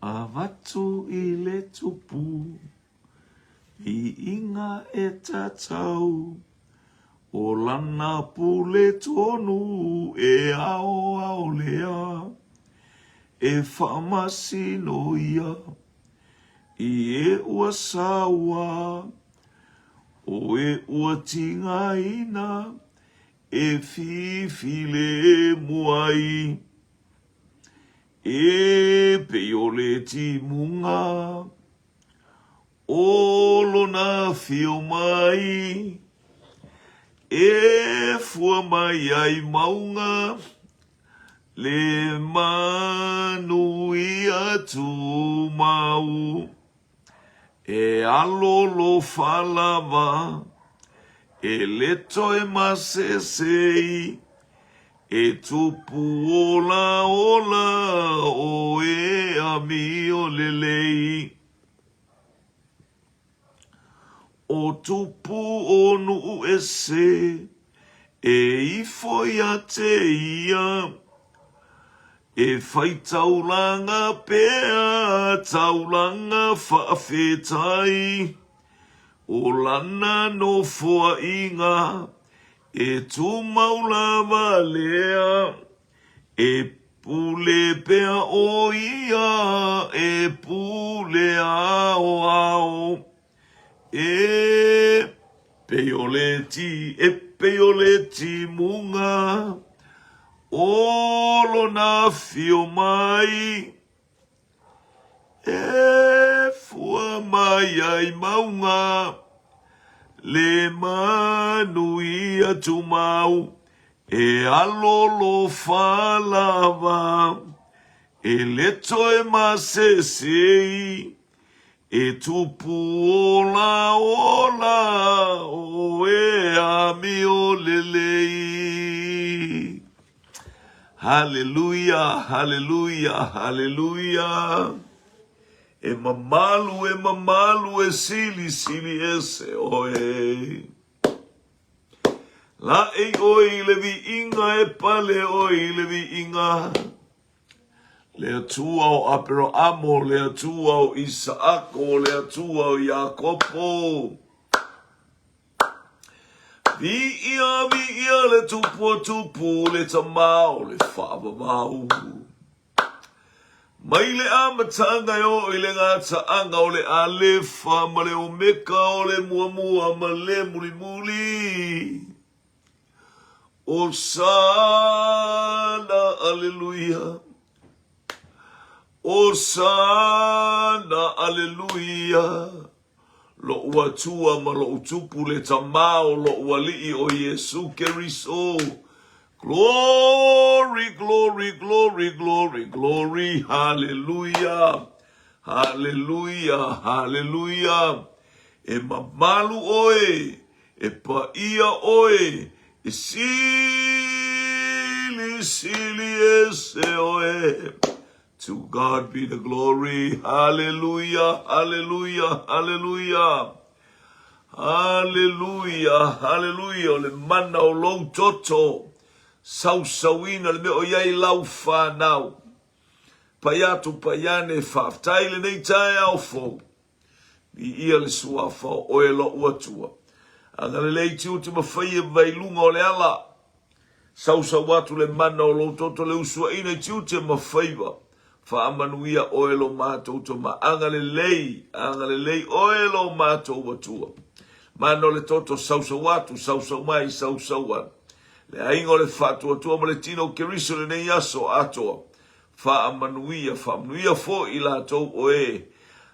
Avatu i le tupu, viiga e tatau, O lana pule tonu e aoao lea, E faamasino ia i e ua saua, O e ua tigaina e fifilemu ai. E pei o le timuga o lona afio mai, e fua mai ai mauga le manuia tumau. E alolofa lava, e le toe masese, e tupu olaola o e amio lelei. O tupu o nuu ese, e ifo ia te ia, E whai taulanga pea, taulanga whaawhetai, O lana nofoaiga e tumau lava lea, E pule pea o ia, e pule aoao. E pei o le ti, e pei o le timuga o lona afio mai, e fua mai ai mauga le manuia tumau, e alolofa lava, e le toe masese. E tupu ola ola o e amio lelei. Haleluia, haleluia, haleluia. E mamalu, e mamalu, e silisili ese oe. Laʻei ʻoe i le viiga, e pale ʻoe i le viiga. Le Atua o ʻAperaamo, le Atua o ʻIsaʻako, le Atua o Iakopo. Viia, viia le Tupu o Tupu, le Tama o le Faavavau. Mai le amataga e oo i le gataaga o le Alefa ma le Omeka o le Muamua ma le Mulimuli. Osana, aleluia. Osana, aleluia. Loʻu Atua ma loʻu Tupu le Tama o loʻu Alii o Iesu Keriso. Glory, glory, glory, glory, glory, hallelujah, hallelujah, hallelujah. E mamalu ʻoe, E paia ʻoe, e silisili ese ʻoe. To God be the glory. Hallelujah, hallelujah, hallelujah. Hallelujah, hallelujah. O le mana o lou toto. Sausauina le mea o i ai lau whanau. Pai atu, pai ane, faafetai lenei taeao fou. Viia le Suafa o oe loʻu Atua. Agalelei tiute ma faia i luga o le ala. Sausau atu le mana o lou toto le usuaina i tiute ma faiva. Faamanuia oe lo matou tama. Agalelei, agalelei oe lo matou Atua. Mana o le toto sausau atu, sausau mai, sausau ane. Le aiga o le faatuatua ma le tino o Keriso i lenei aso atoa. Faamanuia, faamanuia foi i latou o e,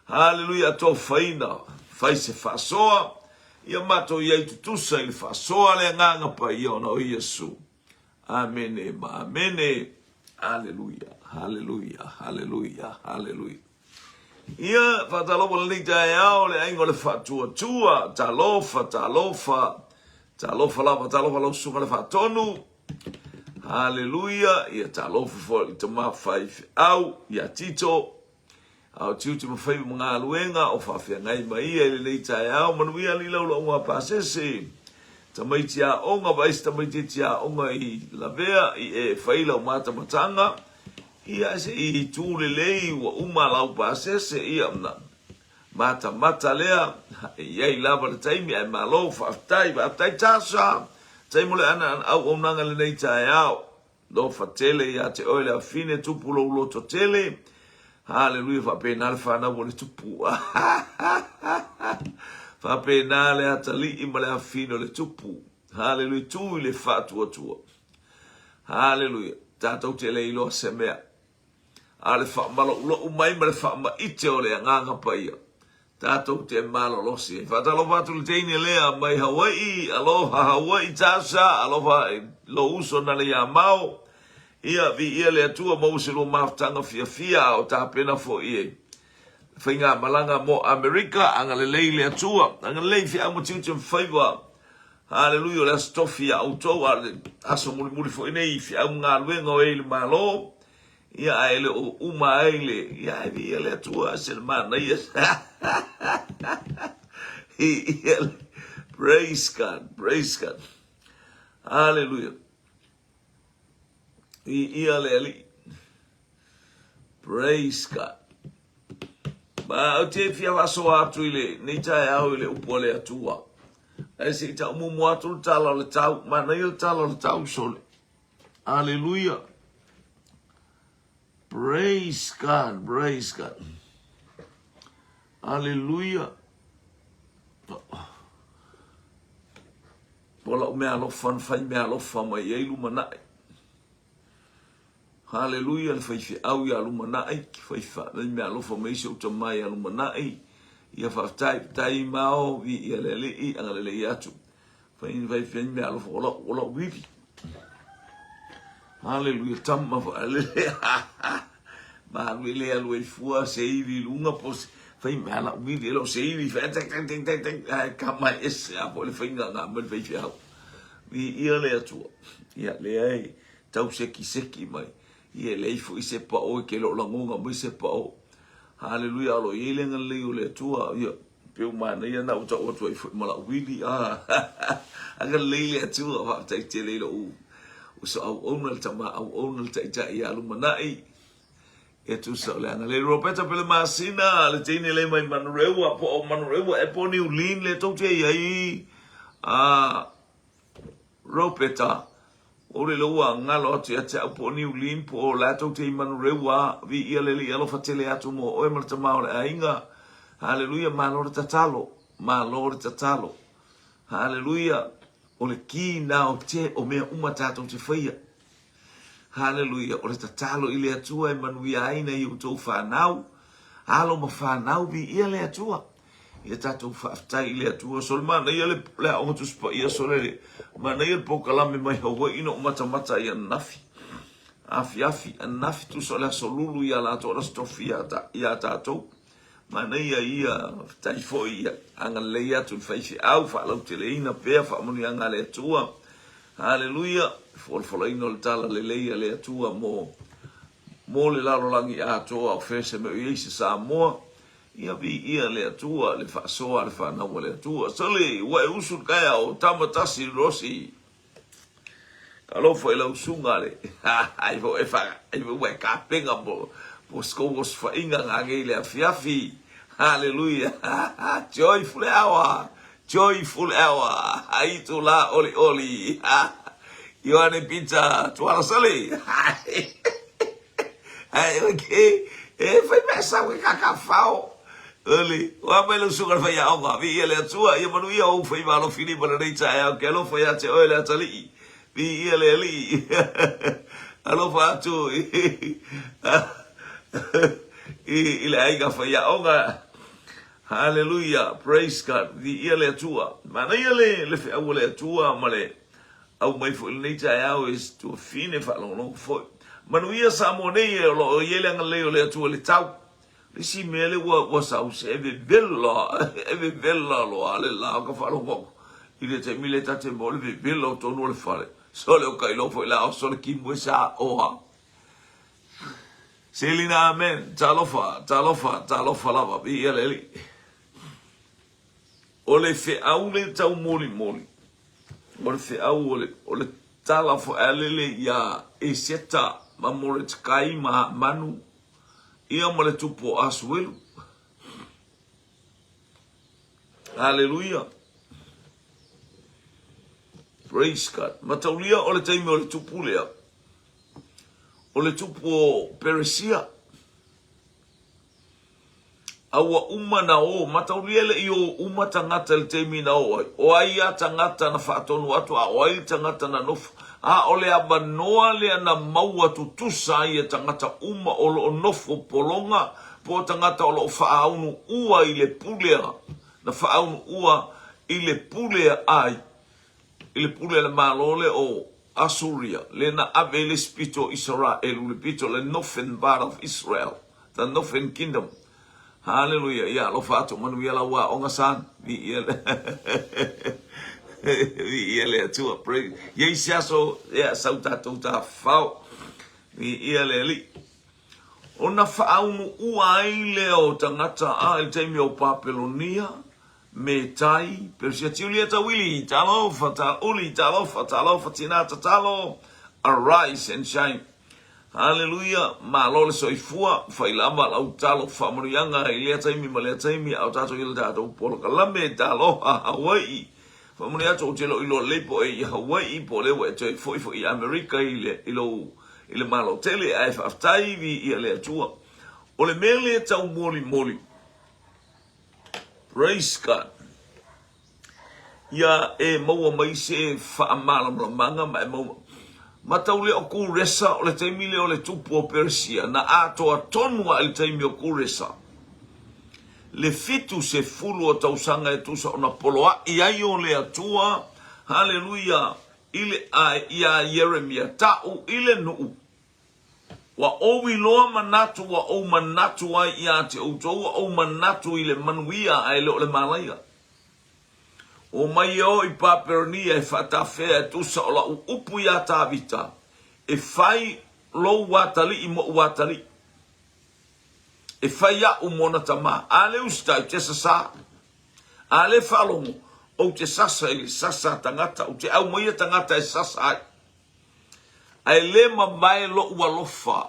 haleluia, atofaina, fai se faasoa, ia matou i ai tutusa i le faasoa a le Agaga Paia ona o Iesu. Amene ma amene. Haleluia, haleluia, haleluia, haleluia. Ia, faatalofa lenei taeao le aiga o le faatuatua, talofa, talofa, talofa lava, talofa lau susuga le faatonu. Haleluia! Ia talofa foi i le tama faifeau ia Tito, a o tiute ma faiva ma galuega o faafeagai ma ia i lenei taeao. Manuia alii laulauga a pasese, tamaiti aoga, vaai se tamaitiiti aoga i lavea i e fai lau matamataga. Ia, se i tu lelei ua uma lau pasese, ia ona matamata lea, e i ai lava le taimi, ae malo, faafetai, faafetai Tasha, faafetai mo le auaunaga i lenei taeao. Alofa tele ia te oe le afine, tupu lou loto tele. Haleluia, faapena le fanau o le tupu. Faapena le atalii ma le afine o le tupu. Haleluia, tu i le faatuatua. Haleluia, tatou te le iloa se mea. A o le faamaloulou mai ma le faamaite o le Agaga Paia, tatou te malolosi ai. Faatalofa atu i le teine lea mai Hawaii, aloha Hawaii Tasha, alofa i lou uso na le ia Mao. Ia, viia le Atua, maua se lua mafutaga fiafia a o tapena foi e faigamalaga mo Amerika. Agalelei le Atua, agalelei feau ma tiute ma faiva. Haleluia, o le aso tofi ia outou, a o le aso mulimuli foi nei i feau ma galuega o e i le Malo. Ia, ae le o uma ai le, ia, ae viia le Atua, se le manaia. Ia, praise God, praise God. Hallelujah. Viia le Alii. Praise God. Ma ou te fia faasoa atu i le nei taeao i le upu a le Atua. Ae se i tau muamua atu le tala o le tau. Manaia le tala o le tau sole. Aleluia. Praise God, praise God. Aleluia. Po lau mea alofa na fai mea alofa mai ai lumanai. Haleluia le faifeau ia lumanai, fai fai mea alofa mai si ou tama ia lumanai. Ia faafetai, faafetai mao, viia le Alii, agalelei atu. Fai fai fai mea alofa o lau o lau vivi. Haleluia tama faalele. Malu e le alu ai fua se ivi i luga po se fai mea lau vivi e leo se ivi fai tak tak tak tak tak ai kama ese a po le faiga nga mai le faifeau. Viia le Atua. Ia leai tau sekiseki mai. Ia e leai foi se pao e ke le o lagona mai se pao. Haleluia o lo o i ai le agalelei o le Atua. Ia pei ua manaia na ua tau atu ai foi ma lau wili. Ah, agalelei le Atua. Faafetai tele i lou uso auauna, le tama auauna, le taitai ia lumanai. E tusa o le agalelei. Roberta Pelemasina, le teine le mai Manurewa, po o Manurewa e po o Niu Lin le tou te i ai. Ah, Ropeta, O le ua galo atu ia te au po o Niu Lin po o la tou te i Manurewa, viia le Alii alofa tele atu mo oe ma le tama o le aiga. Haleluia, malo le tatalo, malo le tatalo. Haleluia, o le ki na o te o mea uma tatou te faia. Haleluia, o le tatalo i le Atua e manuia ai nai outou fanau, alo ma fanau, viia le Atua. Ia tatou faafetai i le Atua. Sole manaia le, le aoga Tusi Paia sole le manaia le polokalame mai Hawaii na ou matamata ai ananafi. Afiafi, ananafi tusa o le aso lulu ia latou, o le aso tofi ia, ta, ia tatou. Manaia ia, faafetai foi ia agalelei atu i le faifeau, faalauteleina pea faamanuiaga a le Atua. Haleluia, folafolaina o le tala lelei a le Atua mo mo le lalolagi atoa o fea se mea o i ai se Samoa. Ia viia le Atua, le faasoa a le fanau a le Atua. Sole, ua e usu le taeao, tama tasi Rosi. Talofa i lau susuga le ai foi e fa ai foi ua e tapena mo mo se tou osofaiga nanei i le afiafi. Haleluia. Joyful hour. Joyful hour. Itula olioli. Ioane Pita Tuala Sole. Ae okay, e fai mea sau e kakafao. Oli, ua mai lau susuga le faiaoga, viia le Atua, ia manuia ou faiva alofilima lenei taeao, ke alofa ia te oe le atalii, viia le Alii. Alofa atu i, i, i le aiga faiaoga. Hallelujah, praise God, viia le Atua. Manaia le, le feau a le Atua ma le aumai foi lenei taeao e si tuafine faalogologo foi. Manuia Samoa nei e o lo o i ai le agalelei o le Atua i le tau. Le isi mea le ua, ua sau se e vevela, e vevela loa le la o ka faalogo i le taimi le ta te mo le vevela o tonu o le fale. Sole o ka iloa foi la o sole ki mue sa oa. Selina amen. Talofa, talofa, talofa lava. Viia le Alii. O le feau le taumolimoli, o le feau o le, o le tala foi a lele iā Eseta. ma Moretekai ma Hamanu, ia ma le tupu o Asuelu. Haleluia. Praise God. Mataulia o le taimi o le tupu lea, o le tupu o Peresia. A ua uma na o, mataulia e le i o uma tagata i le taimi na o ai. O ai a tagata na faatonu atu, a o ai le tagata na nofo. A o le avanoa lea na maua tutusa ai e tagata uma o lo o nofo pologa, po o tagata o lo o faaunuua i le pule a, na faaunuua i le pule a ai, i le pule a le Malo lea o Asuria, lea na ave ai le isi pito o Isaraelu, le pito, le northern part of Israel, the northern kingdom. Haleluia. Ia alofa atu manuia lau aoga son. Viia le Viia le Atua. Praise. Ia i se aso, ia sau tatou tafafao. Viia le Alii. Ona faaunuua ai lea o tagata a i le taimi o Papelonia, Metai, Peresia Tiulia Tauili, Talofa, Tauli, Talofa, Talofa, Tina Tatalo, Arise and Shine. Haleluia, malo le soifua, fai lava lau talo faamanuiaga i lea taimi ma lea taimi, a o tatou i le tatou polokalame, Taloha Hawaii. Faamanuia atu ou te le o iloa lelei po o e i Hawaii, po o lea ua e toe foi foi i Amerika i le, i lou, i le Malo tele, ae faafetai viia le Atua. O le mea lea e taumolimoli, Praise God. Ia e maua mai se faamalamalamaga ma e maua. Matau lea o Kuresa o le taimi lea o le tupu o Peresia na atoa tonu a i le taimi o Kuresa. Le 70 o tausaga e tusa ona poloai ai o le Atua, haleluia, i le a ia Ieremia ta'u i le nuu Ua ou iloa manatu ua ou manatu ai ia te outou, ua ou manatu i le manuia ae le o le malaia. Omai e o i Papelonia e faatafea e tusa o la'u upu iā Tavita, e fai lou atalii mo'u atalii, e fai a'u mona tamā. A le usitai, te sasā. A le faalogo, ou te sasa i le sasa a tagata, ou te aumaia tagata e sasa ai. Ae le mavae loʻu alofa,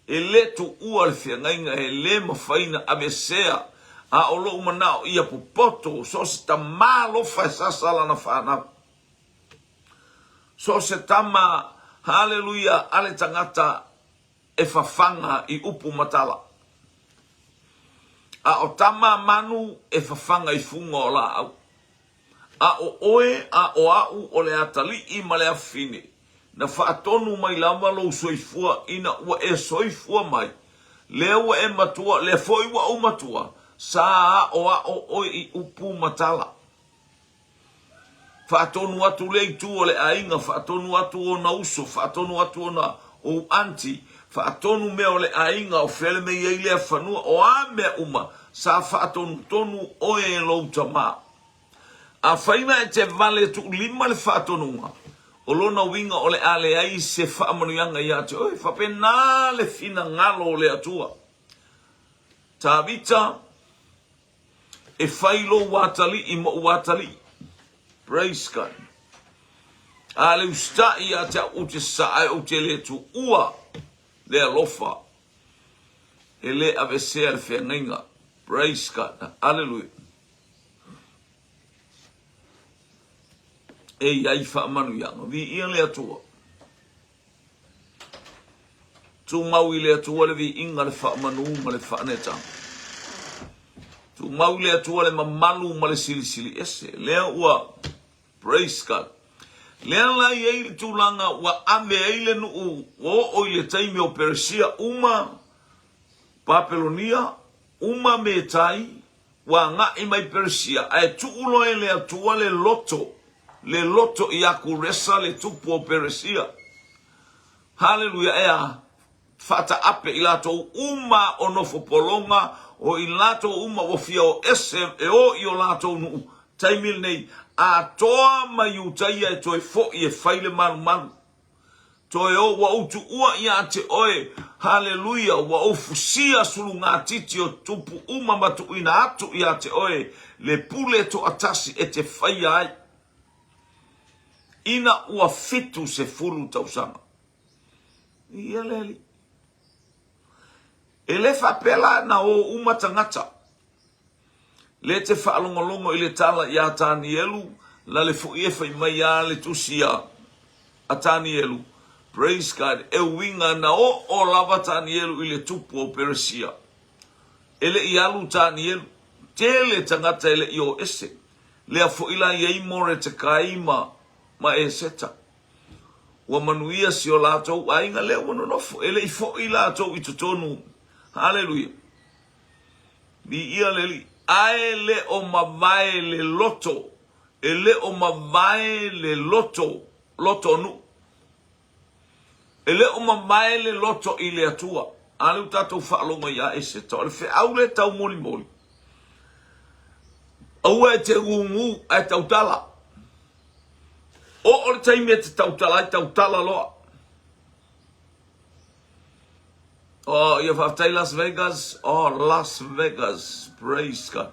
e le tuua le feagaiga, e le mafai na aveesea, a o loʻu manaʻo ia popoto, so o se tama alofa e sasa lana fanau. So o se tama, haleluia, a le tagata e fafaga i upu ma tala. A o tama manu e fafaga i fuga o laau. A o oe, a o aʻu, o le atalii ma le afine, na faatonu mai lava lou soifua ina ua e soifua mai, lea ua e matua, lea foi ua ou matua, sa aʻoaʻo oe i upu ma tala. Faatonu atu lea itu o le aiga, faatonu atu ona uso, faatonu atu ona ou aunty, faatonu mea o le aiga o fea le mea i ai lea fanua, o a mea uma, sa faatonutonu oe e lou tama. Afai na e te vale tuulima le faatonuga, o lona uiga o le a leai se faamanuiaga ia te oe. Faapena le finagalo o le Atua. Tavita, e fai lou atalii moʻu atalii. Praise God. A le usitai ia te au ou te sasaa ae ou te le tuua le alofa. E le aveesea le feagaiga. Praise God. Hallelujah. E i ai faamanuiaga. Viia le Atua. Tumau i le Atua le viiga, le faamanu ma le faaneetaga. Tumau i le Atua le mamalu ma le silisili ese. Lea ua, praise God. Lea la i ai le tulaga ua ave ai le nuu, ua oo i le taimi o Peresia uma, Papelonia, uma Metai, Ua agai mai Peresia, ae tuu loa e le Atua le loto, le loto iā Kuresa le tupu o Peresia. Haleluia, e a? Faataape i latou uma o nofo pologa, o i latou uma ua fia o ese e o i o latou nuu, taimi lenei, atoa ma Iutaia e toe foi e fai le malumalu. Toe o, ua ou tuua ia te oe, haleluia, ua ou fusia sulugatiti o tupu uma ma tuuina atu ia te oe le pule toatasi e te faia ai. Ina ua 70 tausaga. Ia le Alii. E le faapea la na o uma tagata. Lea e te faalogologo i le tala ia Tanielu, la le foi e fai mai a le tusi a a Tanielu, Praise God, e uiga na oo lava Tanielu i le tupu o Peresia. E le i alu Tanielu. Tele tagata e le i o ese. Lea foi la i ai Moretekai ma ma Eseta. Ua manuia si o latou aiga lea ua nonofo, e le i foi latou i totonu. Haleluia. Viia le Alii. Ae le o mavae le loto, e le o mavae le loto, loto o nuu. E le o mavae le loto i le Atua. A lea ua tatou faalogo ia Eseta, o le feau lea taumolimoli. Aua e te gugu ae tautala. Oo le taimi e te tautala ai, tautala loa. Oh, ia faafetai Las Vegas. Oh, Las Vegas. Praise God.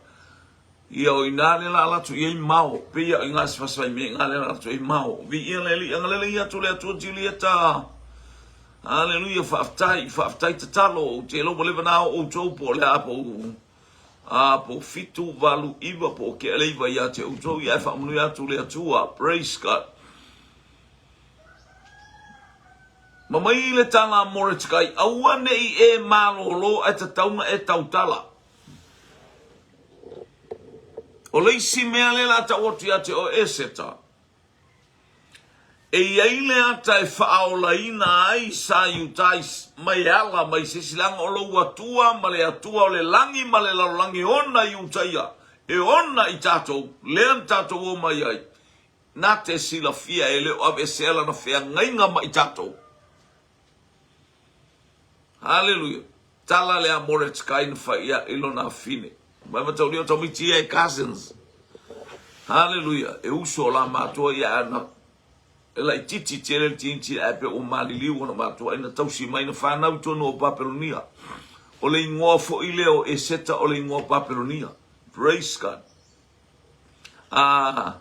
Ia o ina le la latu i ai mao. Pe ia o ina se fasai me ina le la latu i mao. Vi ia le li anga le ia tu le atua Julieta. Hallelujah. Faafetai, faafetai tatalo. Ou te iloa ua leva na o outou po o le a po o a po o 7, 8, 9 po o ke aleiva ia te outou ia e faamanuia atu le Atua. Praise God. Ma mai le tala a Moretkai, aua ne i e malōlō ae tatau na e tautala. O le isi mea lea la tau atu ia te oe Eseta, E i ai le ata e faaolaina ai sa Iutais mai e ala mai se isi leaga o lou Atua ma le Atua o le lagi ma le lalolagi e ona Iutaia, e ona i tatou, lea na tatou o mai ai, na te silafia e le o aveesea lana feagaiga ma i tatou. Haleluia! Tala lea a Moretkai na fai ia i lona afine. Mai mataulia o tamaiti ia e cousins. Haleluia! E uso o la matua ia ana e laititi tele le tiniti ae pe ua maliliu ona matua ina tausi mai na fanau i totonu o Papelonia. O le igoa foi lea o Eseta o le igoa Papelonia. Praise God. Ah,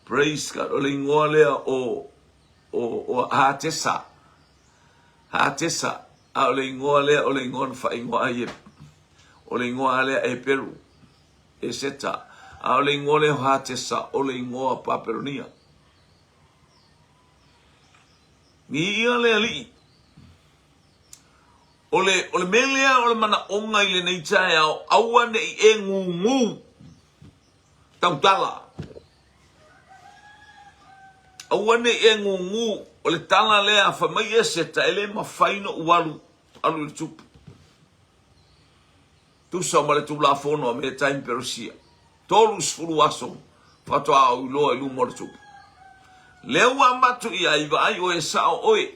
praise God. O le igoa lea o o o Hatesa. Hatesa, a o le igoa lea o le igoa na faaigoa ai e o le igoa lea Heperu, Eseta, a o le igoa lea o Hatesa o le igoa Papelonia. Viia le Alii. O le, o le mea lea o le manaoga i lenei taeao, aua ne i e gūgū tautala. Aua ne i e gūgū, o le tala lea, fai mai Eseta, e le mafai ona ou alu, alu i le tupu. Tusa ma le Tulafono a Metai ma Peresia, 30 aso faatoa ou iloa i luma o le tupu. Lea ua amatu i ai, vaai oe e sao oe,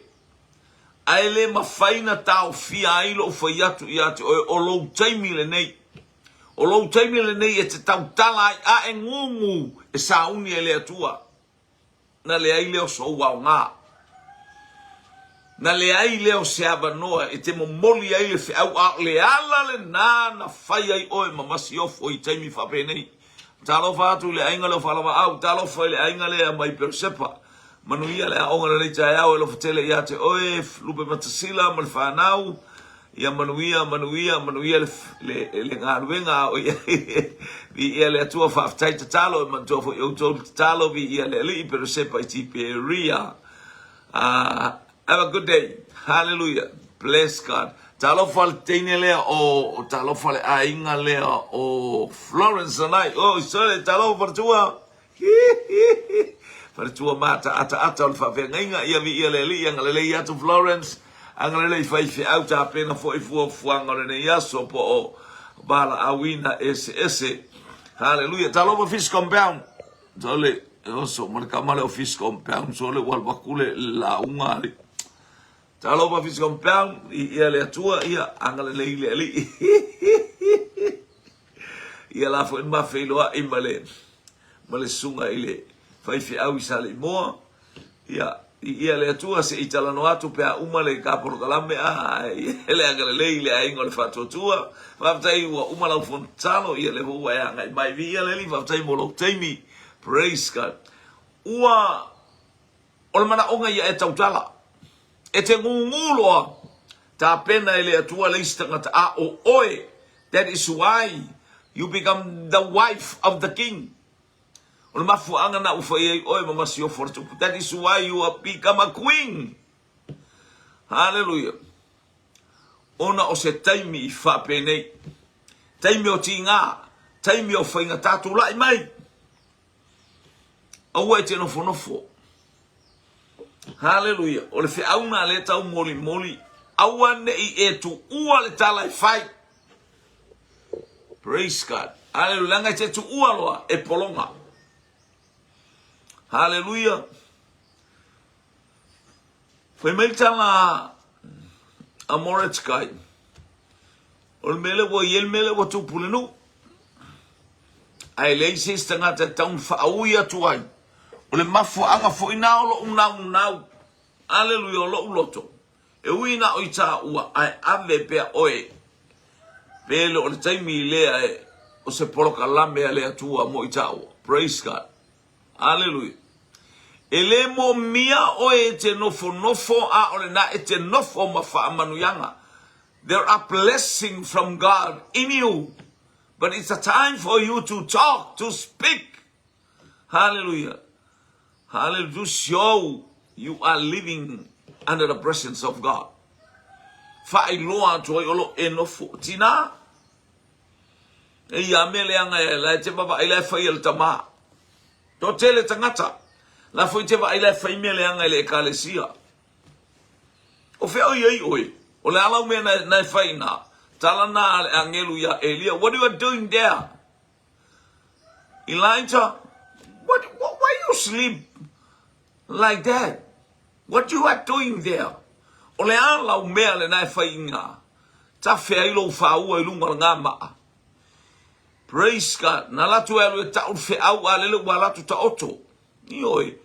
ae le mafai na taofia ai lou fai atu ia te oe, o lou taimi lenei. O lou taimi lenei e te tautala ai a e gugu e sauni e le Atua. Na leai lea o sou aoga. Na leai lea o se avanoa e te momoli ai le feau, a o le ala lena na fai ai oe ma masiofo i taimi faapenei. Talofa atu i le aiga lea o Faalavaau, talofa i le aiga lea mai Peresepa. Manuia le aoga lenei taeao, e alofa tele ia te oe, Lupematasila ma le fanau. Ia manuia, manuia, manuia le, le, le galuega a o i ai. Viia le Atua, faafetai tatalo, e manatua foi outou le tatalo, viia le Alii, Peresepa i Tiperia. Have a good day. Hallelujah. Bless God. Talofa le teine lea o, talofa le aiga lea o Florence Lanai. Oh, sorry, talofa faletua. Faletua mata ataata o le faafeagaiga. Ia viia le Alii, agalelei atu Florence. Agalelei faifeau tapena foi fuafuaga o lenei aso po o valaauina eseese. Hallelujah. Talofa Fish Compound. Sole, e oso ma le kama le office compound, sole ua alu aku le lauga ali. Talofa office compound, i ia le Atua, ia agalelei le Alii. Ia la foi ma feiloai ma le ma le susuga i le faifeau i Saleimoa. Ia, i ia le Atua se i talanoa atu pe a uma le ka polokalame a le agalelei i le aiga o le Faatuatua. Faafetai ua uma lau fono tatalo, ia lea foi ua e agai mai. Viia le Alii, faafetai mo lou taimi. Praise God. Ua, o le manaoga ia e tautala. E te gūgū loa, tapena e le Atua le isi tagata, a o oe, that is why you become the wife of the king. O le mafuaaga na ua fai ai oe ma masiofo le tupu. That is why you have become a queen. Hallelujah. Ona o se taimi i faapenei. Taimi o tīgā, taimi o faigata, tulai mai. Aua e te nofonofo. Haleluia. O le feauna lea tau molimoli. Aua nei e tuua le tala e fai. Praise God. Haleluia. Leaga e te tuua loa e pologa. Haleluia. Fai mai le tala a Mordecai. O le mea lea ua i ai le mea lea ua tupu i le nuu. Ae leai se isi tagata e tatau ona faaui atu ai. O le mafuaaga foi na o lou naunau. Aleluia, o lou loto. E ui na o i tāua, ae ave pea oe. Pe le o le taimi lea e, o se polokalame a le Atua mo i tāua. Praise God. Aleluia. E le moomia oe e te nofonofo a o lena e te nofo ma faamanuiaga. There are blessing from God in you. But it's a time for you to talk, to speak. Hallelujah. Hallelujah. To show you are living under the presence of God. Faailoa atu ai o lo e nofo. Tina, E ia mea leaga e la e te vaavaai la e fai e le tama. Toatele tagata, la foi te vaai la e fai mea leaga e le ekalesia. O fea o i ai oe? O le a lau mea na, na e fai ina? Tala na a le angelu ia Elia. What you are doing there? Elijah, what, what, why you sleep like that? What you are doing there? O le a lau mea lena e fai ina? Tafe ai lou fāua i luga o le gamaa. Praise God. Na latu e alu e tau le feau a lele ua latu taoto. Ioe.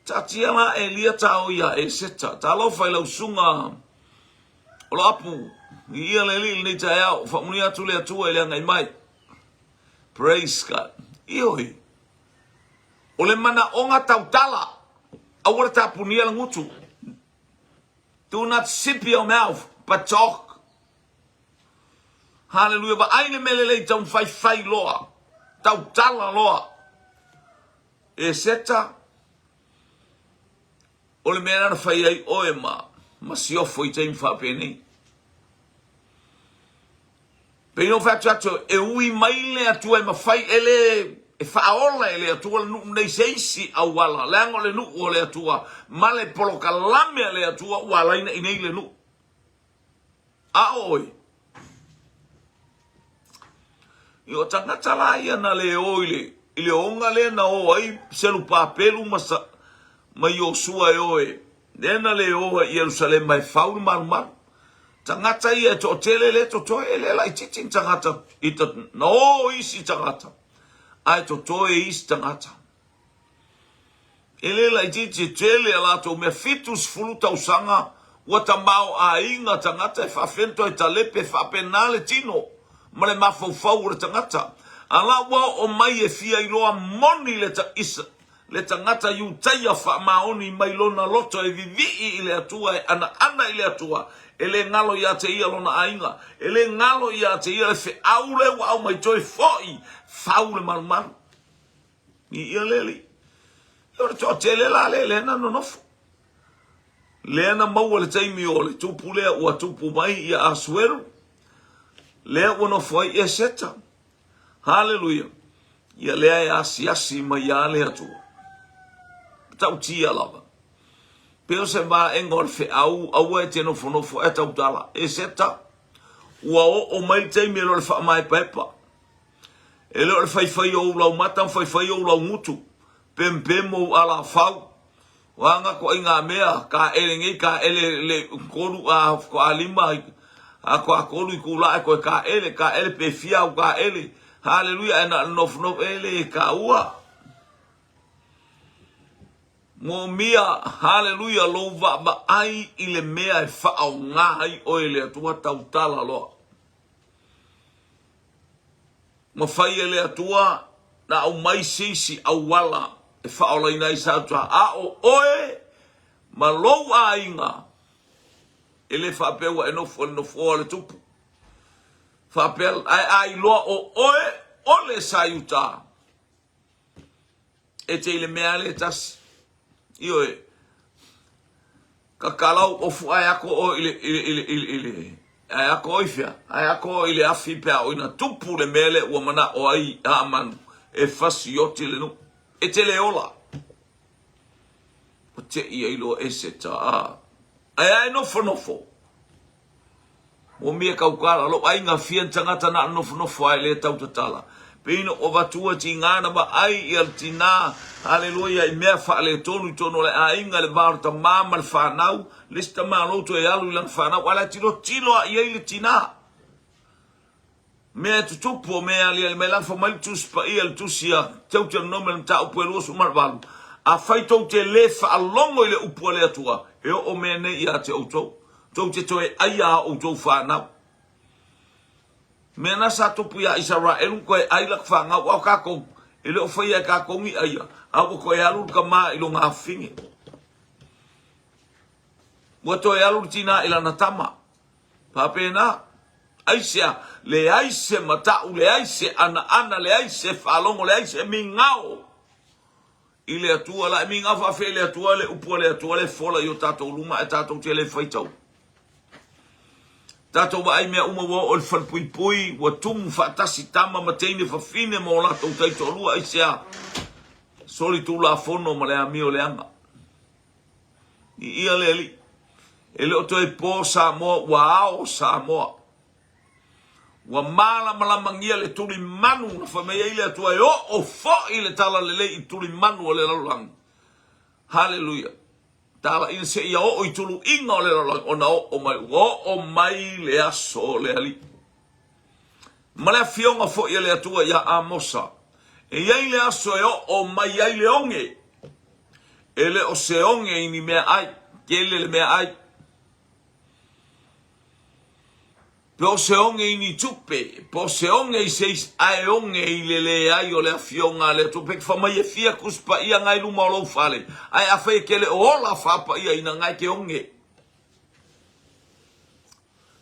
Taatia la Elia tao ia Eseta. Talofa i lau susuga o lo apu. I ia le alii lenei taeao. Faamanuia atu le Atua i le agai mai. Praise God. Ioe. O le manaoga tautala. Aua le tapunia le gutu. Do not zip your mouth, but talk. Hallelujah. Vaai le mea lelei taumafai fai loa. Tautala loa. Eseta, o le mea na fai ai oe ma, ma siofo i taimi faapenei. Pei ona fai atu atu, e ui mai le Atua e mafai e le e faaola e le Atua le nuu nei se isi auala, leaga o le nuu o le Atua ma le polokalame a le Atua ua alaina i nei le nuu. A o oe, i o tagata la ia na le o i le, i le oga lea na o ai Selupapelu ma, sa, ma Iosua e o e, lea na le o ai i Ierusalema e fau le malumalu. Tagata ia e toatele le totoe, e le laitiiti ni tagata i ta, na o isi tagata, ae totoe isi tagata. E le laitiiti e tele a latou mea, 70 tausaga ua tamaoaiga tagata e faafento e talepe e faapena le tino ma le mafaufau o le tagata. A la ua oo mai e fia iloa moni le ta, isa, Le tagata Iutaia faamaoni mai lona loto e vivii i le Atua, e anaana i le Atua, e le galo ia te ia lona aiga, e le galo ia te ia le feau lea ua aumai toe foi, fau le malumalu. I ia le alii. O le toatele la lea, lea na nonofo. Lea na maua le taimi o le tupu lea ua tupu mai ia Asueru, lea ua nofo ai Eseta. Haleluia! Ia lea e asiasi mai ia le Atua. Matautia lava. Pei o se vaega o le feau, aua e te nofonofo e tautala. Eseta, ua oo mai le taimi e le o le faamaepaepa. E le o le faifai o ou laumata ma faifai o ou laugutu. Pemopemo ou alafau. O a nga koʻaiga mea, kāʻele nei, kāʻele le kolu a koʻalima, a koʻakolu i kūlā e koe kāʻele, kāʻele pe fia au kāʻele. Haleluia, e na nofonofo e le kāua. Moomia, haleluia, lou vaavaai i le mea e whaonga ai oe le Atua tautala loa. Mafai e le Atua na aumai se isi auala e faaolaina ai sa atu, a o oe ma lou aiga. E le faapea ua e nofo i le nofoa o le tupu. Faapea, ae a iloa o oe o le Saiuta, e te i le mea lea e tasi. Ioe, kakalau ofu ae ako oe i le, i le, i le, i le, i le, ae ako oe i fea? Ae ako oe i le afi pe a o ina tupu le mea lea ua manao ai Hamanu e fasioti le nuu. E te le ola. Ua te i ai loa Eseta, a. Ae a e nofonofo. Mo mea kaukala, lou aiga fia ni tagata na o le nofonofo a e le tautatala. Pei na ou avatua tiga na vaai ia le tina, haleluia, i mea faaletonu i totonu o le aiga, le va o le tama ma le fanau, le isi tama loto e alu i lana fanau, a o la e tilotilo lava i ai le tina. Mea e tutupu o mea e aliali mai lana fai mai le Tusi Paia, le Tusi a Teuteronome le mataupu e 28, Afai tou te le faalogo i le upu a le Atua, e oo mea nei ia te outou, tou te toe aia a outou fanau. Mea na sa tupu ia Isaraelu, toe ai lak fanau, a o kakou, e le o faia e kakou ni aia, a ua toe alu le tama i lona afafine. Ua toe alu le tina i lana tama. Faapena, aisea, leai se matau, leai se anaana, leai se faalogo, leai se migao i le Atua. La e migao faafea i le Atua le upu a le Atua le fola i o tatou luma ae tatou te le faitau. Tatou vaai mea uma ua oo i le falepuipui, ua tumu faatasi tama ma teine fafine ma o latou taitoalua, aisea, solitulafono ma le amio leaga. Viia le Alii. E le o toe po Samoa, ua ao Samoa. Ua malamalamania le tulimanu na fai mai ai le Atua e oo foi le talalelei i tulimanu o le lalolagi. Haleluia. Talaina seia oo i tuluiga o le lalolagi ona oo mai, ua oo mai le aso o le Alii. Ma le afioga foi a le Atua ia Amosa, e i ai le aso e oo mai ai le oge. E le o se oge i ni meaai, tele le meaai. Pe o se oge i ni tupe, pe o se oge i se isi, ae oge i le leai o le afioga a le Atua. Pe te fai mai e fia Tusi Paia nga i luma o lou fale, ae afai e te le o ola faapaiaina, nga e te oge.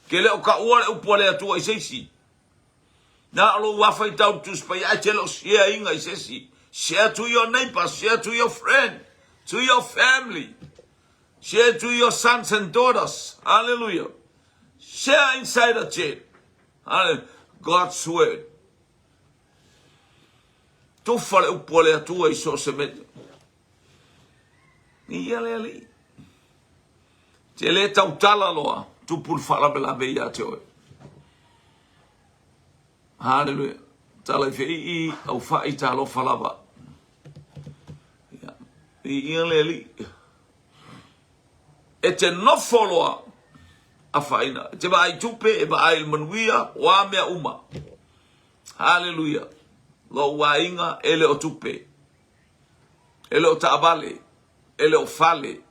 Ke le o taua le upu a le Atua i se isi. Na o lou afa i tau Tusi Paia, ae te le o share ina i se isi. Share to your neighbor, share to your friend, to your family. Share to your sons and daughters. Hallelujah. Share inside the church. Hallelujah. God's word. Tufa le upu a le Atua i so o se mea. Ia le Alii. Te le tautala loa, tupu le faalavelave ia te oe. Haleluia. Tala i feii, au fai talofa lava. Ia, ia le Alii. E te nofo loa, afaina. E te vaai tupe, e vaai i le manuia, o a mea uma. Haleluia. Lou aiga, e le o tupe. E le o taavale, e le o fale,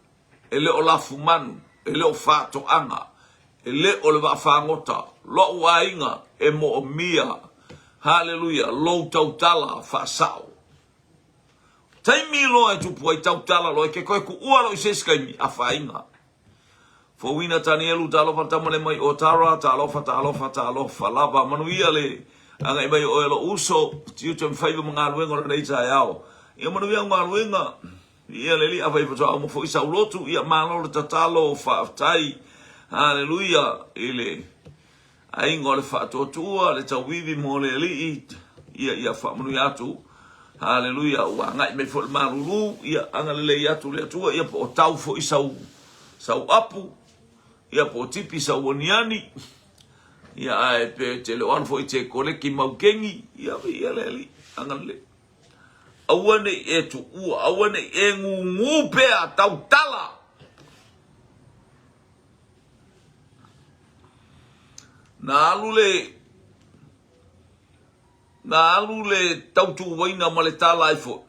e le o lafumanu, e le o faatoaga, e le o le vaafagota, lou aiga e moomia, haleluia, lou tautala faasao. Taimi loa e tupu ai tautala loa, e ke toe kuua loa i se isi taimi, afaina. Fouina Tanielu, talofa tama le mai o Tara, talofa, talofa, talofa lava. Manuia le agai mai o oe lou uso, tiute ma faiva ma galuega o lenei taeao. Ia manuia au galuega. Ia le Alii, afai faatoa uma foi sau lotu, ia malo le tatalo, faafetai. Haleluia i le aiga o le faatuatua, le tauivi mo le Alii, ia ia faamanuia atu. Haleluia, ua agai mai foi le malulu, ia agalelei atu le Atua, ia po o tau foi sau sau apu, ia po o tipi sau aniani, ia ae pe te le o alu foi te koleki maukeni, ia ia le Alii, agalelei. Aua ne i e tuua, aua ne i e gūgū pea, tautala. Na alu le na alu le tautuaina ma le tala ai foi.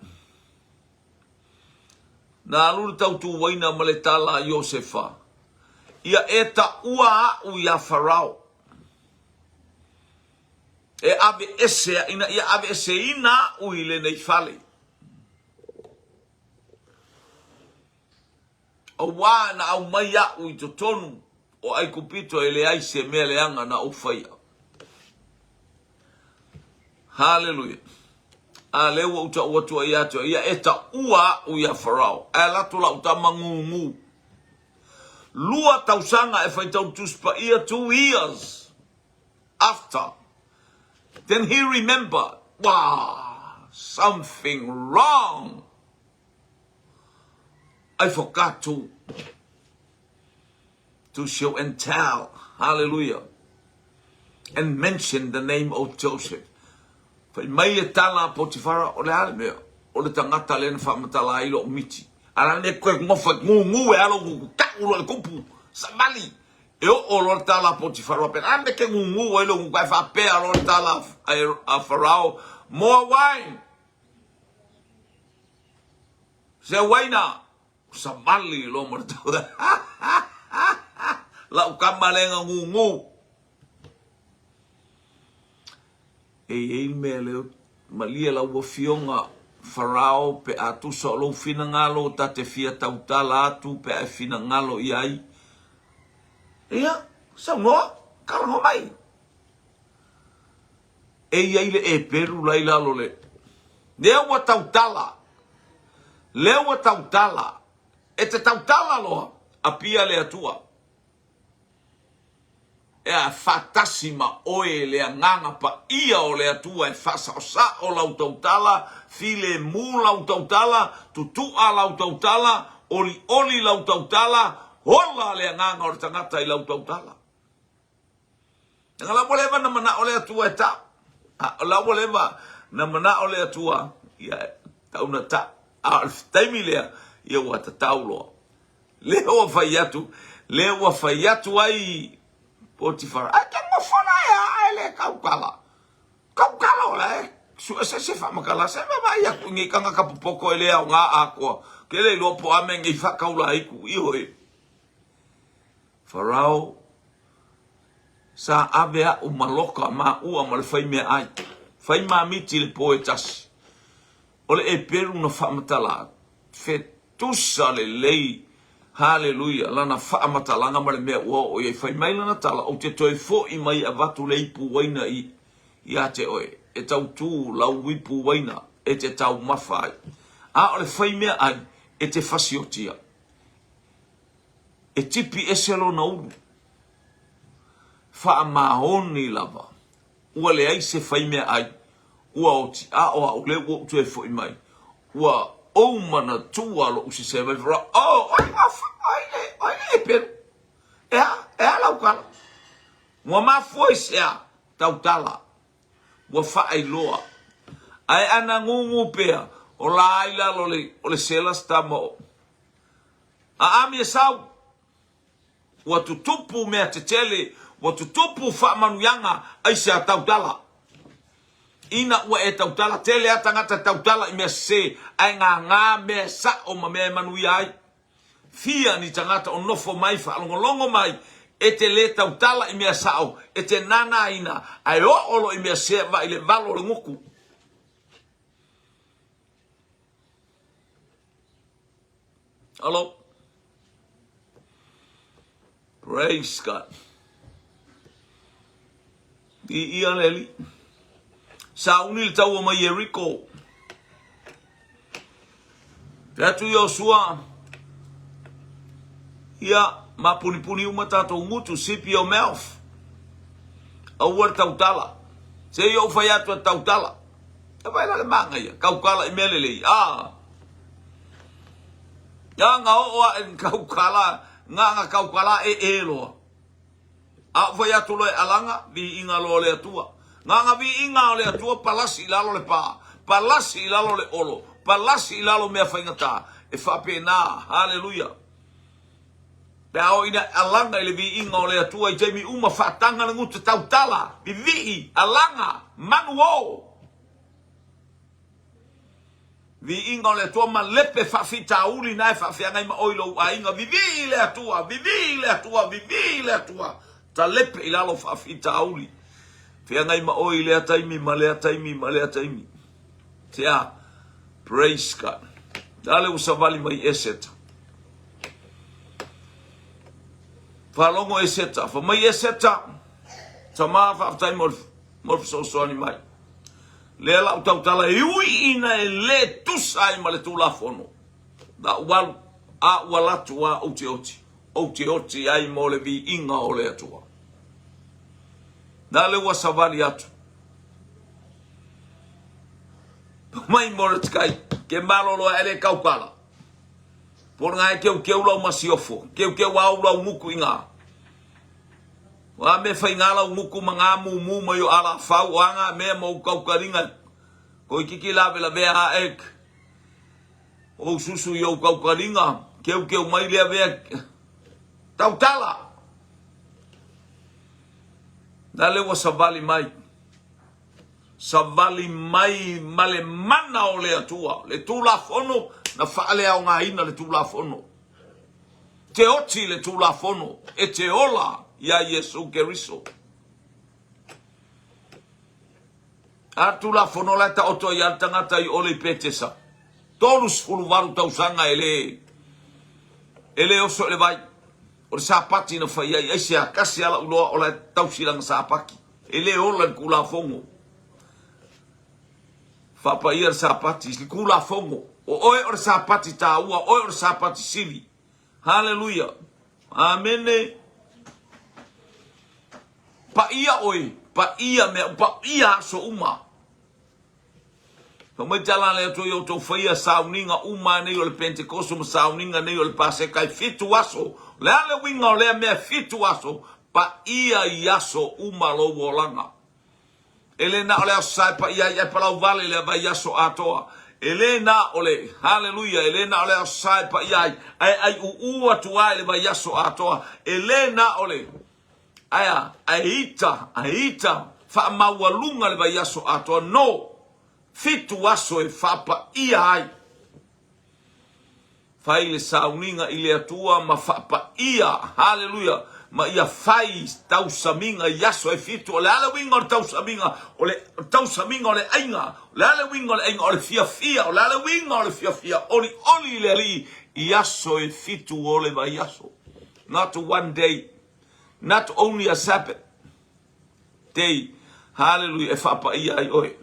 Na alu le tautuaina ma le tala a Iosefa. Ia e taua aʻu iā Farao. E aveese, ina ia aveeseina aʻu i lenei fale. Auā na aumai aʻu i totonu. o Aikupito e leai se mea leaga na ou faia. Haleluia. A lea ua ou tau atu ai ia te oe, ia e taua aʻu iā Farao, ae alu atu lau tama gūgū. Lua tausaga e faitau le Tusi Paia, 2 years after. Then he remembered, wow, something wrong. I forgot to show and tell, hallelujah, and mention the name of Joseph. Fai mai le tala a Potifara, o le a le mea? O le tagata lea na faamatala ai lou miti. A la le koe gofa gūgū e alo gugu tau loa le kupu, savali. E oo loa le tala a Potifara faapea, a mea ke gūgū ai lou gugu, ae faapea loa le tala a Farao, more wine! Se uaina! Savali loa ma le tau. Lau kama lea na gūgū. E i ai le mea lea, malie lau afioga Farao pe a tusa o lou finagalo ta te fia tautala atu pe a e finagalo i ai. Ia, saunoa, kalaho mai. E i ai le epelu la i lalo le. Lea ua tautala. Lea ua tautala. E te tautala loa, apia le Atua. Ea faatasi ma oe le Agaga Paia o le Atua e faasaosao lau tautala, filemu lau tautala, tutu'a lau tautala, olioli lau tautala, ola le agaga o le tagata i lau tautala. Leaga la ua leva na manao le Atua e tau. A, la ua leva na manao le Atua ia tau na tau. A o le taimi lea, ia ua tatau loa. Lea ua fai atu, lea ua fai atu ai Potifara, ai ke nofo la e a e le kaukala. Kaukala o la e sue se se faamatala se vaavaai atu i nei tagata popoto e le aoga atoa. Ke le iloa po o a mea nei faataula ai ku i hoi. Farao, Sa ave aʻu ma loka maua ma le fai meaai, fai mamiti i le po e tasi. O le epelu na faamatala, fetusa lelei, haleluia, lana faamatalaga ma le mea ua oo i ai. Fai mai lana tala, Ou te toe foi mai e avatu le ipu uaina i, ia te oe, e tautū lau ipu uaina e te taumafa ai. A o le fai meaai e te fasiotia. E tipi ese lona ulu. Faamaoni lava. Ua leai se fai meaai. Ua oti. A o a'u lea ua ou toe foi mai. Ua ou manatua lo'u sese mai fara. Oh, oi, oi le, oi le epelu. E a, e a lau tala. Ua mafua i se a, tautala. Ua faailoa. Ae ana gūgū pea, o la ai lalo le, o le sela se tama o. A Ami e sau, ua tutupu mea tetele, ua tutupu faamanuiaga aisea tautala. Ina ua e tautala, tele a tagata tautala i mea sese, ae gagā mea e sa'o ma mea e manuia ai. Fia ni tagata o nofo mai faalogologo mai, e te lē tautala i mea sa'o, e te nānāina, ae oo loa i mea sese vaai le valo o le gutu. Hello. Praise God. I ia le Alii. Sauni le taua mai Yeriko. Fai atu Iosua, ia, mapunipuni uma tatou gutu, zip your mouth. Aua le tautala. Se i ou fai atu e tautala. E vai la le manaia, kaukala i mea lelei. Ah. Ia nga oo aʻe ni kaukala, nga nga kaukala e e loa. A ou fai atu loa e alaga, viiga loa o le Atua. Nga nga viiga o le Atua palasi i lalo le pa, palasi i lalo le olo, palasi i lalo mea faigata. E faapena. Haleluia. Pe a oo ina alaga i le viiga o le Atua i taimi uma, faataga le gutu tautala, vivii, alaga, manu o. Viiga o le Atua ma lepe faafitauli na e faafeagai ma oe i lou aiga. Vivii le Atua, vivii le Atua, vivii le Atua. Talepe i lalo faafitauli. Feagai ma oe i lea taimi ma lea taimi ma lea taimi. Sea, praise God. Lale ua savali mai Eseta. Faalogo Eseta, fai mai Eseta, Tama faafetai mo le mo le fesoasoani mai. Lea lau tautala e ui ina e le tusa ai ma le Tulafono. Na ou alu, a ua alu atu a ou te oti, ou te oti ai mo le viiga o le Atua. Na le ua savali atu. Mai Mordecai, ke malolo ae le kaukala. Po nga e keu keu lau masiofo, keu keu au lau nguku i ngā. O a mea fai ngā lau nguku ma ngā mumu mai o ala fau o a ngā mea mo kaukalinga. Ko ikiki lawe lavea a ek. Ou susu i ou kaukalinga, keu keu mai lea vea. Tautala! Na le ua savali mai. Savali mai ma le mana o le Atua, le Tulafono na faaleaogaina le Tulafono. Te oti le Tulafono e te ola iā Iesu Keriso. A Tulafono la e taoto ai le tagata i ole i Petesa. 38 tausaga e le e le oso i le vai. O le sapati na fai ai, aisea, tasi lava lau iloa o la e tausi lana sapati. E le ola i le Tulafono. Faapaia le sapati, le Tulafono. O oe o le sapati taua, o oe o le sapati sili. Haleluia. Amene. Paia oe, paia mea, paia aso uma. Fai mai tala a le Atua i outou faia sauniga uma nei o le Pentekoso ma sauniga nei o le Paseka e fitu aso. O le a le uiga o lea mea fitu aso? Paia i aso uma lou olaga. E le na o le aso sa e paia ai ae palau vale le vaiaso atoa. E le na o le, haleluia, e le na o le aso sa e paia ai ae aiuuu atu ai le vaiaso atoa. E le na o le, Ae a? Ae ita, ae ita, faamaualuga le vaiaso atoa, no, fitu aso e faapaia ai. Fai le sauniga i le Atua ma faapaia, haleluia, ma ia fai tausamiga i aso e fitu. O le a le uiga o le tausamiga? O le tausamiga o le aiga. O le a le uiga o le aiga? O le fiafia. O le a le uiga o le fiafia? Olioli i le Alii i aso e fitu o le vaiaso. Not one day. Not only a Sabbath day, hallelujah, e faapaia ai oe.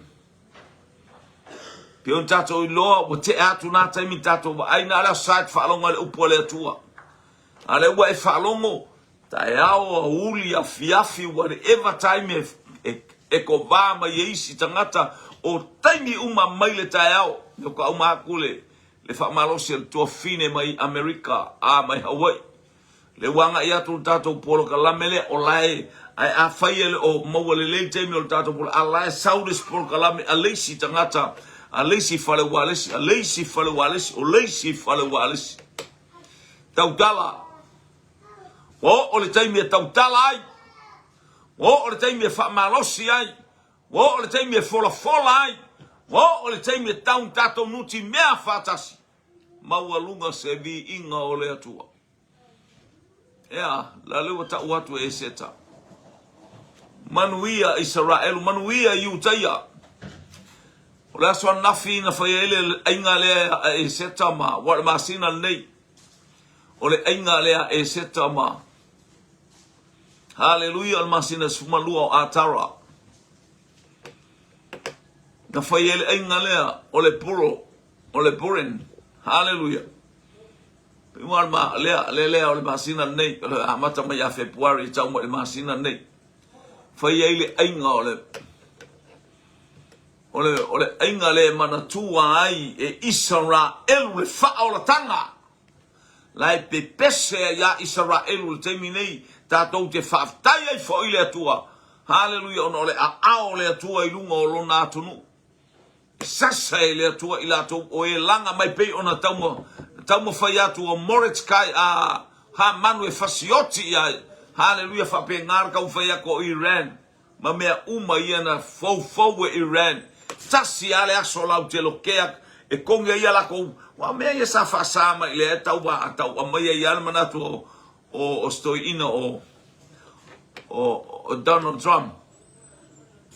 Pei ona tatou iloa, ua tea atu nā taimi tatou vaai, na o le aso sa e te faalogo ai le upu a le Atua. A lea ua e faalogo, taeao, aoauli, afiafi, whatever time e, e, e kovā mai e isi tagata, o taimi uma mai le taeao, me ka uma aku le, le faamalosi a le tuafine mai Amerika, a mai Hawaii. Lea ua agai atu le tatou polokalame lea, o la e, ae afai e le o maua lelei le taimi o le tatou polo, a la e sau le isi polokalame a le isi tagata, a le isi fale ualesi, a le isi fale ualesi, o le isi fale ualesi. Tautala. Ua oo le taimi e tautala ai. Ua oo le taimi e faamalosi ai. Ua oo le taimi e folafola ai. Ua oo le taimi e tau tatou nutimea faatasi. Maualuga se viiga o le Atua. Ea, la lea ua tau atu e Eseta. Manuia Isaraelu, manuia Iutaia. O le aso ananafi na fai ai le aiga lea a Eseta ma ua le masina lenei. O le aiga lea a Eseta ma Haleluia, o le masina 12 o Atara. Na fai ai le aiga lea o le puro, o le Purim. Haleluia. Pei ua ma lea, lea lea o le masina lenei, o le amata mai ia Fepuari e tau mai le masina lenei. Fai ai le aiga o le o le o le aiga le manatua ai e Isaraelu le faaolataga. La e pepese ai ia Isaraelu le taimi nei, tatou te faafetai ai foi le Atua. Haleluia, ona o le aao o le Atua i luga o lona atunuu. Sasa e le Atua i latou o e laga mai pei ona tauma, taumafai atu o Moretkai a Hamanu e fasioti ia ai. Haleluia, faapena le taumafai atu o Iran ma mea uma ia na foufou e Iran. Tasi a le aso lau te lokea e kogi ai ia lakou, ua mea ia sa faasa mai lea e tau a tau aumai ai le manatu o o o stoiina o o, o Donald Trump.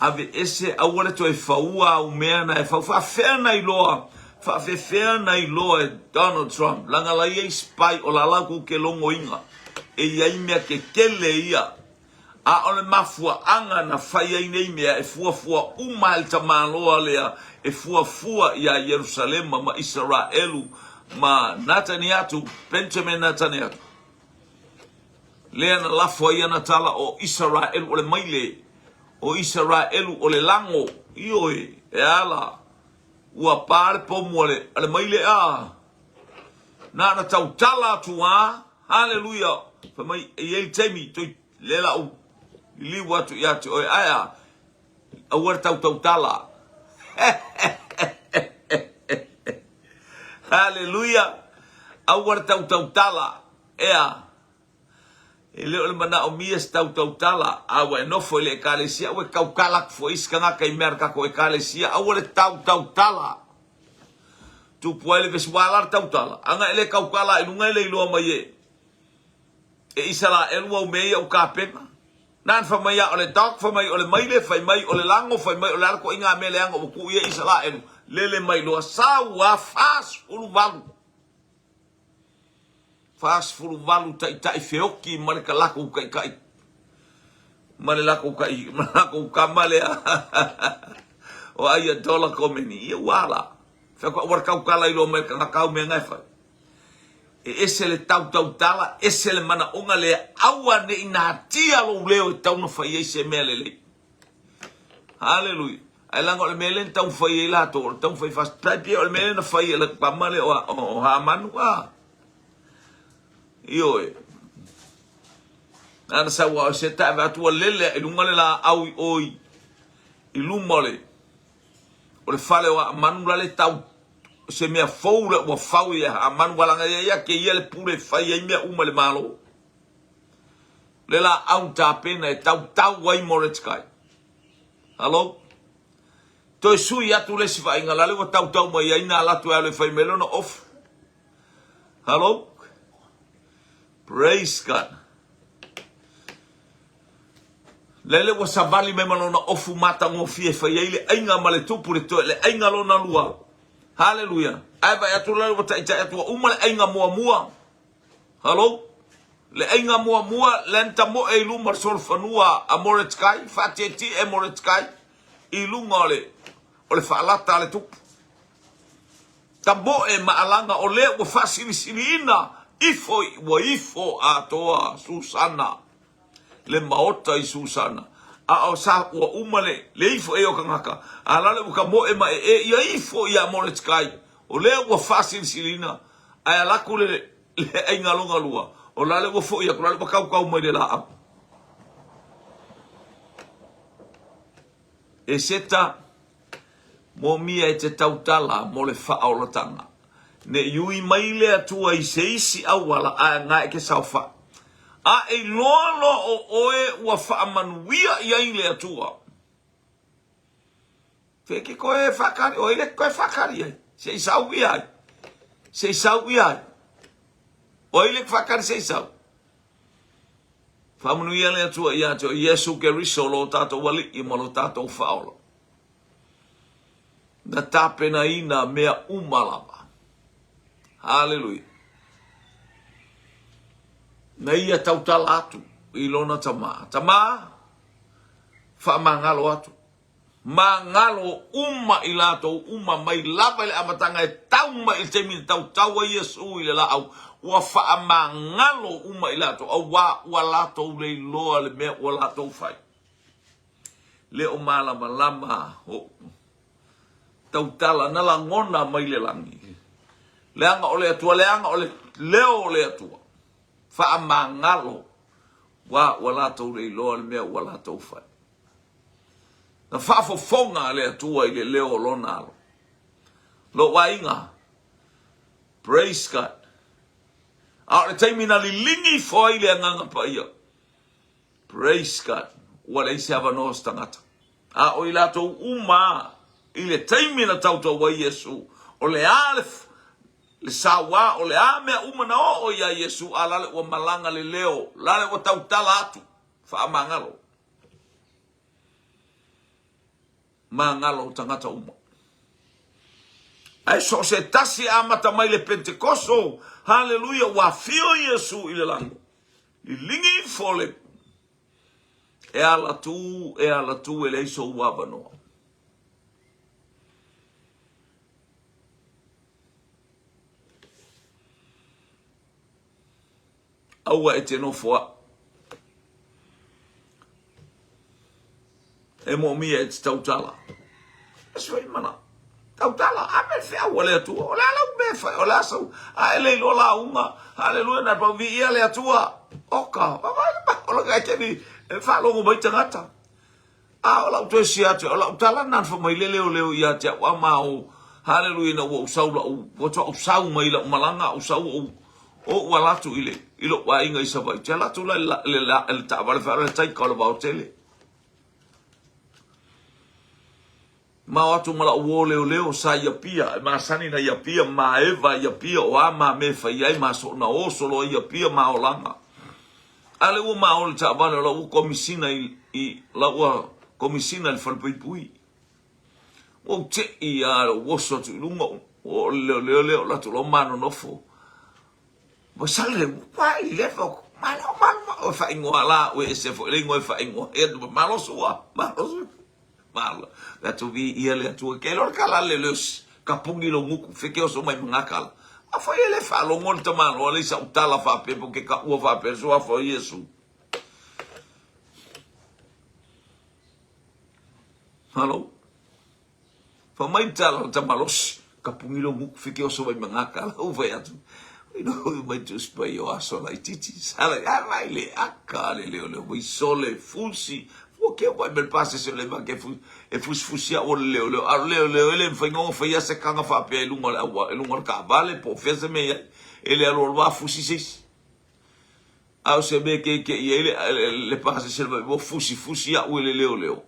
Aveese, aua le toe faua au mea na e fau. Faafefea na iloa, faafefea na iloa e Donald Trump, laga la ia i spy o la la kou ke logoina. E i ai mea kekele ia. A o le mafuaaga na fai ai nei mea, e fuafua uma e le tamaloa lea, e fuafua iā Ierusalema ma Isaraelu ma Nataniatu, Benjamin Nataniatu, lea na lafo ai ana tala o Isaraelu o le maile, o Isaraelu o le lago, ioe, e ala, ua pa le pomu a le, a le maile a, na ona tautala atu a, haleluia, fai mai, e i ai le taimi, toi, lea la ou liliu atu ia te oe, ae a, aua le tautautala. Haleluia, aua le tautautala, ea. E le o le manaomia se tautautala, a ua e nofo i le Ekalesia, aua e tautala atu foi isi tagata i mea a le tatou Ekalesia, aua le tautautala. Tupu ai le vesi, ua ala le tautala, ana e le tautala i luga e le iloa mai e e Isaraelu au mea ia ua tapena. Na ana fai mai a o le dog, fai mai o le maile, fai mai o le lago, fai mai o le a le toaiga mea leaga ua tuu i ai Isaraelu, lele mai loa, sau a 48. 48 taitai feoki ma le lakou taitai ma le lakou tai ma le lakou kama lea o Ayatollah Khomeini ia ua ala fai atu aua le tautala iloa mai le tagata au mea na e fai e ese le tautautala ese le manaoga lea aua ne i natia lou leo e tau na fai ai se mea lelei. Haleluia. Ae leaga o le mea lea na taumafai ai latou, o le taumafai fast tai pia o le mea lea na fai e le tama lea o Hamanu a. Ioe. Na na sau o se ta ave atu lele i lunga le laau i oi i luma o le o le fale o Hamanu la le tau se mea fou le ua fau ia Hamanu walaga ia ia ke ia le pule fai ai mea uma le malo. Le laau tapena e tautau ai Mordecai. Hello? Toe sui atu le isi vaaiga, la le ua tautau mai ai na alu atu e alu e fai mai lona ofu. Hello? Praise God. Lele ua savali mai ma lona ofu matagofie e fai ai le aiga ma le tupu le toe le aiga lona lua. Hallelujah. Ae vaai atu la ua taitai atu ua uma le aiga muamua. Hello? Le aiga muamua lea na tamoe i luma o le solofanua a Moretkai, faatietie Moretkai i luga o le, o le faalata a le tupu. Tamoe ma alaga o lea ua faasilisiliina ifo, ua ifo atoa Susana, le maota i Susana. A o sa ua uma le, le ifo e o tagata, a lale ua tamoe ma ee ia ifo ia Moretkai, o lea ua faasilisiliina, ae ala atu le, le aiga lona lua, o la le ua foi atu, la le ua tautau mai le laau. Eseta, mōmia e te tautala mo le faaolatanga. Ne i ui mai le Atua i se isi auala ae na e ke saofai. A e iloa loa o oe ua faamanuia i ai le Atua. Fe ke koe e whakari, o ile koe whakari ai, se i sau i ai, se i sau i ai. O ile whakari se i sau. Whamanuia le Atua ia te o Iesu Keriso lo tātou ali'i ma lo tātou whaola. Na tapenaina mea uma lava. Haleluia. Na ia tautala atu i lona tamā. Tamā, faamagalo atu. Magalo uma i latou uma mai lava i le amataga e tau mai i le taimi na tautau ai Iesu i le laau, ua faamagalo uma i latou, auā ua latou le iloa le mea ua latou fai. Le o malamalama o tautala na lagona mai le lagi. Leaga o le Atua, leaga o le leo o le Atua. Faamagalo, auā ua latou le iloa le mea ua latou fai. Na faafofoga le Atua i le leo o lona alo. Lou aiga, praise God. A o le taimi na liligi ifo ai le Agaga Paia, praise God, ua leai se avanoa o se tagata. A o i latou uma i le taimi na tautau ai Iesu, o le a le, le sauā, o le a mea uma na oo iā Iesu, a lale ua malaga le leo, lale ua tautala atu, faamagalo. Magalo tagata uma. Ae so o se tasi e amata mai le Pentekoso, haleluia, ua afio Iesu i le lagi. Liligi ifo le e ala tu, e ala tu e leai sou avanoa. Aua e te nofo au. E moomia e te tautala. E sui mana. Tautala, a me feau a le Atua. O le a lau mea e fai, o le a sau. A e le iloa lauga. Haleluia, na pau viia le Atua. Oka, vaai le ma, o le kai te ni, e faalogo mai tagata. A o lau toe sia atu, o lau tala na fai mai le leoleo ia te au a ma o, haleluia, ina ua ou sau lau, ua toa ou sau mai lau malaga, ou sau ou, ou ala atu i le, i lou aiga i Savaii. Te ala atu la i le, le, le, le taavale whaara le taika o le vaotele. Ma o atu ma lau uō leoleo sa i Apia, e masani na i Apia, ma eva i Apia, o a ma me fai ai, ma so na o solo ai i Apia ma olaga. A le ua ma o le taavale o lau ua komisina i, i lau ua komisina i le falepuipui. Ua ou te'i a le oso atu i luga, ua o le leoleo lea o le atu loa ma nonofo. Ua sale, ua i lefa, malo, malo, o faaigoa la, ua ese foi le igoa e faaigoa, ia malosi ua, malosi. Malo, le atu vi ia le Atua, ke iloa le kala le leo kapuni lou gutu, feke oso mai ma ngā kala. A foi e le faalogo le tamaloa le i sa'u tala faapea po ke kaua faapea le suafa o Iesu. Hello. Fa mai le tala o le tamalosi, kapuni lou gutu, feke oso mai ma ngā kala, u fai atu. Oi no hui mai tu spai o aso laititi. Sala ia mai le aka le leo leo mai sole fusi. Ua ke mai mel pase se le ma ke fu e fusi fusi a o le leo leo. A leo leo ele mfai ngongo fai se kanga fa pe lunga le awa lunga le ka vale po fia se me ia. Ele alo alo fusi se. A o se me ke ke ia le le pase se le mo fusi fusi a o le leo leo.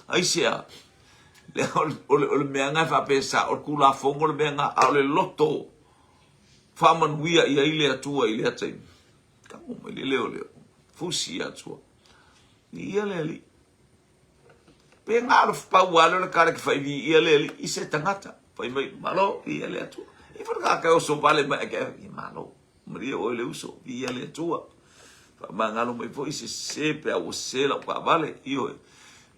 Ai se a le o le o le mea nga fa pe sa o kula fongo le mea nga a o le loto Faamanuia i ai le Atua i lea taimi. Tago mai le leoleo, fusi i Atua. Viia le Alii. Pe ngā alo pau a leo le kare ke whai viia le Alii i se tangata. Whai mai, malo, viia le Atua. I whana kā kai oso vale mai ake, i malo, maria oe le uso, viia le Atua. Whaamangalo mai foi se se pe au se lau ka vale, i oe.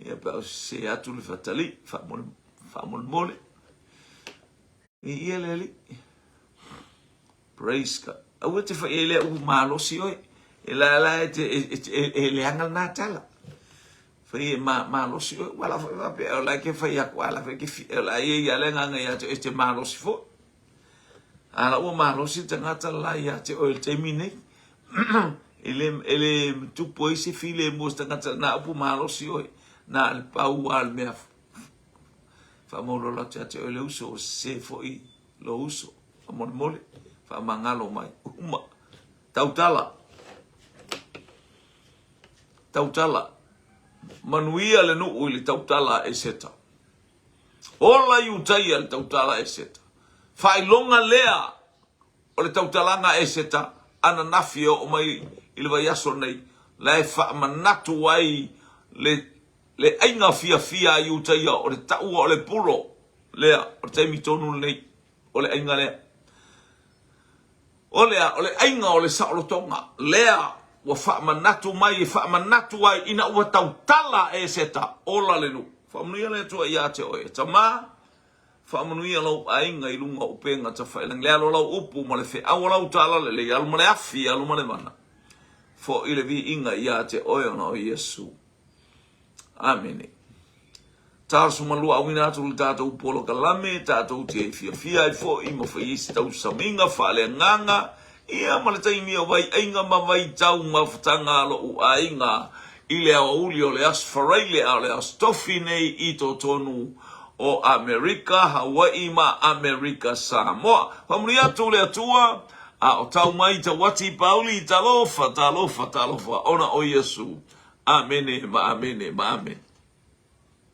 Ia pe au se atu le whatali, whaamolemole. Viia le Alii. Praise God. Aua te whai e lea upu malosi oe. E la la e te, e, e, e, e leanga lena tala. Whai e ma, malosi oe. Wala whai whape o la ke whai aku ala whai ke fi, o la ia ia le nganga ia te, e te malosi fo. Ala ua malosi tangata la ia te oe le taimi nei. E le, e le tupu ai se file mo se tangata na upu malosi oe. Na le pau a le mea Faamaualalo atu ia te oe le uso, ua sese foi lou uso. Faamolemole, faamagalo mai. Uma. Tautala. Tautala. Manuia le nuu i le tautala a Eseta. Ola Iutaia le tautala a Eseta. Faailoga lea o le tautalaga a Eseta ananafi e oo mai i le vaiaso nei, la e faamanatu ai le Le aiga fiafia a Iutaia o le taua o le pulo lea, o le taimi tonu lenei o le aiga lea. O lea, o le aiga o le saolotoga lea ua faamanatu mai e faamanatu ai ina ua tautala e Eseta, ola le nuu. Faamanuia le Atua ia te oe, e tama, faamanuia lou aiga i luga o upega tafailagi. Le alo lau upu ma le feau o lau talalelei, alu ma le afi, alu ma le mana. Foʻi le viiga ia te oe ona o Iesu. Amene. Taloso malua auina atu le tatou polokalame, tatou te fiafia ai foi ma fai ai se tausamiga faaleagaga, ia ma le taimi o vaiaiga ma vaitau mafutaga a lo'u aiga i le aoauli o le Aso Faraile a o le Aso Tofi nei i totonu o Amerika, Hawaii ma Amerika Samoa. Faamanuia atu le Atua a o tau mai tauati Pauli, talofa, talofa, talofa, ona o Iesu. Amene ma amene ma amene.